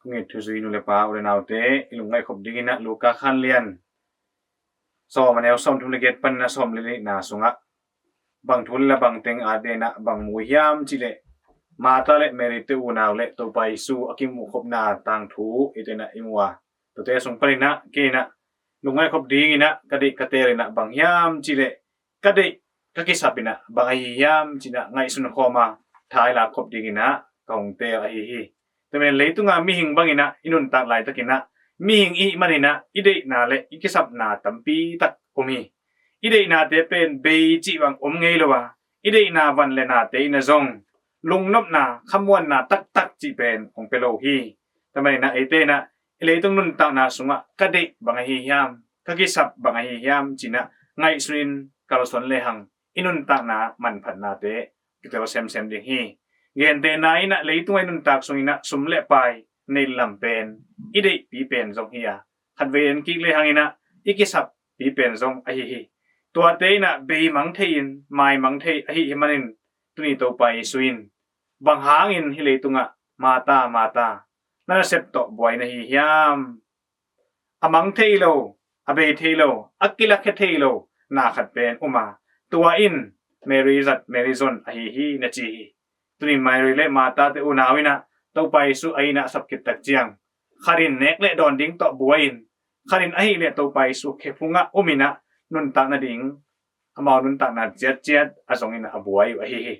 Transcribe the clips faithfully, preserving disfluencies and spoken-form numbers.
Hong it thuzui nu le pa, u le naute, i lungngaih khop dingin ah Luka khanlian sawm, a neu sawm thum le giat panin a sawm le nihna sungah bang thu le la bang teng a den ah bang mu hiam cih leh, Martha le Mary te unau le Topa Jesu a kimuh khopna tangthu i den ah i mu a, tuate sung panin ah kei in ah lungngaih khop dingin ah ka deih ka teel in ah bang hiam cih leh, ka deih ka kisap in ah bang ahi hiam ci-in ah ngaihsun khawm a, tha i lak khop dingin ah ka hong teel ahi hi. Tua manin leitunga mihing bangin ah i nuntak laitakin ah, mihing i hih manin ah i deihna le i kisapna tampi tak om hi. I deihnate pen bei cih bang om ngei lo a, i deihna van le nate in ah zong lungnopna, khamuanna taktak cih pen hong pia lo hi. Tua manin ah eite in ah i leitung nuntakna sungah ka deih bang ahi hiam, ka kisap bang ahi hiam ci-in ah ngaihsunin kalsuan lehang i nuntakna manphatnate kitel semsem ding hi. Gentehna in ah leitungah i nuntak sungin ah sum le pai neih lam pen i deihpi pen zong hi a, khatvei en kik lehang in ah i kisappi pen zong ahi hi. Tuate in ah beimang thei-in maimang thei ahi hi manin tuni Topa Jesu in, bang hangin hih leitungah Martha, Martha, na nasep tawh buai na hi hiam? A mang thei lo, a bei thei lo, a kilakhia thei lo na khat pen om a, tua in Mary zat, Mary zon ahi hi na ci hi. Tuni Mary le Martha te unau in ah Topa Jesu a inn ah a sap khit tak ciang, khat in nek le dawn ding tawh buai in, khat in ahih leh Topa Jesu khephung ah om in ah nuntak nading, amau nuntakna ciatciat a zong in ah a buai uh ahi hi.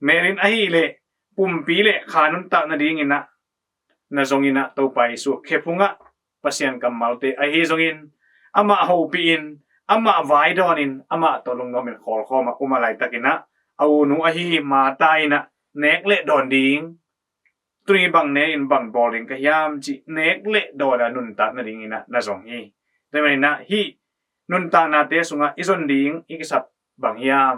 Mary in ahih leh pumpi le kha nuntak nadingin ah na zongin ah Topa Jesu khephung ah Pasian kammalte ahi zongin, amah hopih in, amah vai dawnin, amah tawh lungnuamin khawlkhawm a um a laitakin ah, a u nu ahi Martha in ah nek le dawn ding, tuni bang ne in bang bawl ding ka hiam cih nek le dawn a nuntak nadingin ah na zong hi. Tua manin ah hih nuntaknate sungah i zon ding i kisap bang hiam,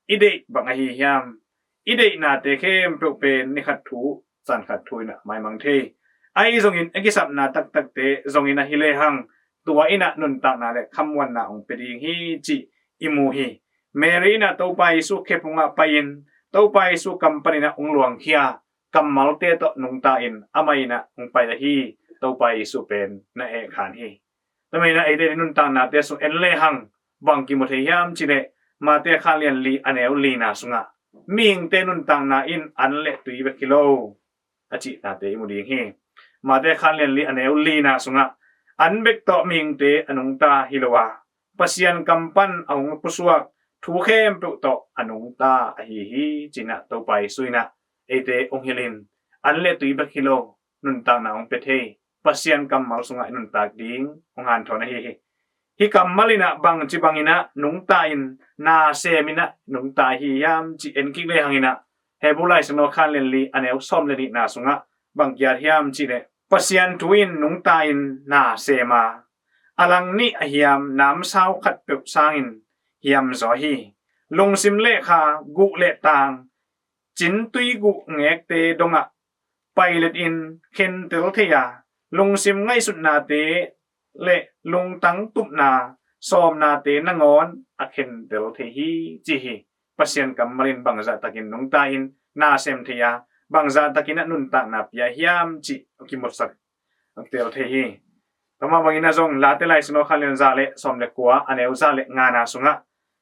i deih bang ahi hiam? I deihnate khempeuh pen ni khat thu, zan khat thu in ah maimang thei. Ahi zongin i kisapna taktakte zongin ahi lehang, tua in ah nuntakna le khamuanna hong pia ding hi cih i mu hi. Mary in ah Topa Jesu khephung ah pai-in, Topa Jesu kam panin ah hong luangkhia kammalte tawh nungta in amah in ah hong pai ahi Topa Jesu pen na ehkhan hi. Tua manin ah eite i nuntaknate sung en lehang bang kimu thei hiam cih leh, Mate khanlian li a neu lina sungah, mihingte nuntakna in an le tui bek hi lo, a cihnate i mu ding hi. Mate khanlian li a neu lina sungah, an bek tawh mihingte a nungta hi lo a, Pasian kam pan a hong pusuak thu khempeuh tawh a nungta ahi hi ci-in ah Topa Jesu in ah eite hong hilhin, an le tui bek hi lo, nuntakna hong pia thei Pasian kammal sungah i nuntak ding hong hanthawn ahi hi. Hih kammal in ah bangci bangin ah nungta in, na sem in ah nungta hi hiam cih en kik lehang in ah, Hebru Lai Siangtho khanlian li a neu sawm le nihna sungah bang kiat hiam cih leh, Pasian thu in nungta in na sem a, a lang nih a hiam namsau khatpeuh sangin hiam zaw hi. Lungsim le kha, guh le tang, cintui guh ngekte dongah pailet in khentel thei a, lungsim ngaihsutnate le lungtang tupna sawmnate nangawn a khentel thei hi ci hi. Pasian kammal in bangzah takin nungta in na sem thei a, bangzah takin a nuntakna pia hiam cih a kimusak a kitel thei hi. Tua mah bangin ah zong Late Lai Siangtho khanlian za le sawm le kua a neu za le ngana sungah,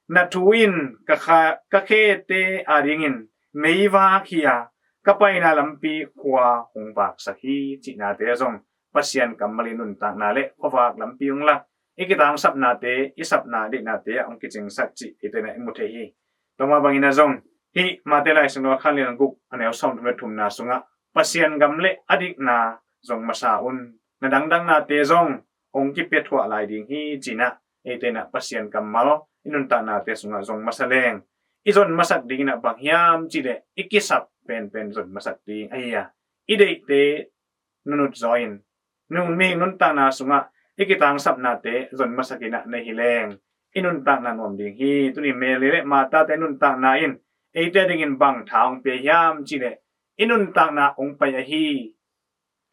na thu in ka kha, ka khete adingin meivak hi a, ka paina lampi khua hong vaksak hi cihnate zong Pasian kammal in nuntakna le khuavak lampi hong lak, i kitangsapnate, i sapna deihnate ah hong kicingsak cih eite in ah i mu thei hi. Tua mah bangin ah zong hih Mate Lai Siangtho khanlian guk a neu sawmthum le thumna sungah, Pasian gam le a dikna zong masa un, na dangdangnate zong hong kipia thuah lai ding hi ci-in ah eite in ah Pasian kammal i nuntaknate sungah zong masa leng, i zon masak ding in ah bang hiam cih leh i kisap penpen zon masak ding ahi a, i deihte nunut zaw in, nun, mihing nuntakna sungah i kitangsapnate zon masak in ah nei hi leng, i nuntakna nuam ding hi. Tuni Mary le Martha te nuntakna in eite dingin bang tha hong pia hiam cih leh, i nuntakna hong pai ahi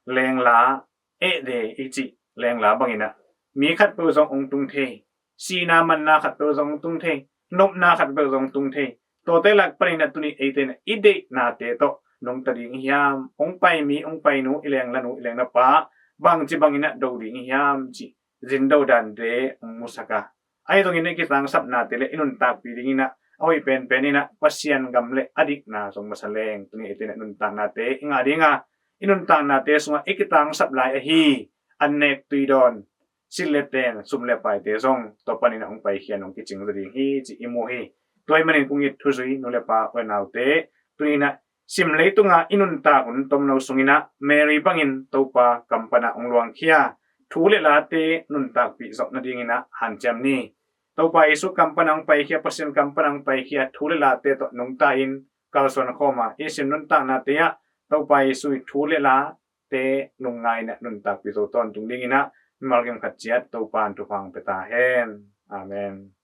lengla, eh de i cih lengla bangin ah mi khatpeuh zong hong tung thei, sihna manna khatpeuh zong hong tung thei, nopna khatpeuh zong hong tung thei. Tuate lak panin ah tuni eite in ah i deihnate tawh nungta ding i hiam? Hong pai mi, hong pai nu, i lengla nu, i lengla pa bangci bangin ah do ding i hiam cih zin do dante hong musak a, ahi zongin i kitangsapnate le i nuntakpih dingin ah a hoih penpen in ah Pasian gam le a dikna zong masa leng tuni i tin ah nuntaknate i ngah ding a, i nuntaknate sungah i kitangsap lai ahi an nek tui dawn, silh le teng, sum le paite zong tua panin ah hong paikhia nong kicing zaw ding hi cih i mu hi. Tua ahih manin kong it thuzui nu le pa u le naute, tuni in ah sim leitunga i nuntak hun tomno sungin ah Mary bangin Topa kam panah hong luangkhia thu le late nuntakpih zawh nadingin ah hanciam ni. Topa Jesu kam panah hong paikhia, Pasian kam panah hong paikhia thu le late tawh nungta in kalsuan khawm a, i sim nuntaknate ah Topa Jesu i thu le late nung ngai in ah nuntakpih zo tawntung dingin ah mimal kim khat ciat Topa in thupha hong pia ta hen. Amen.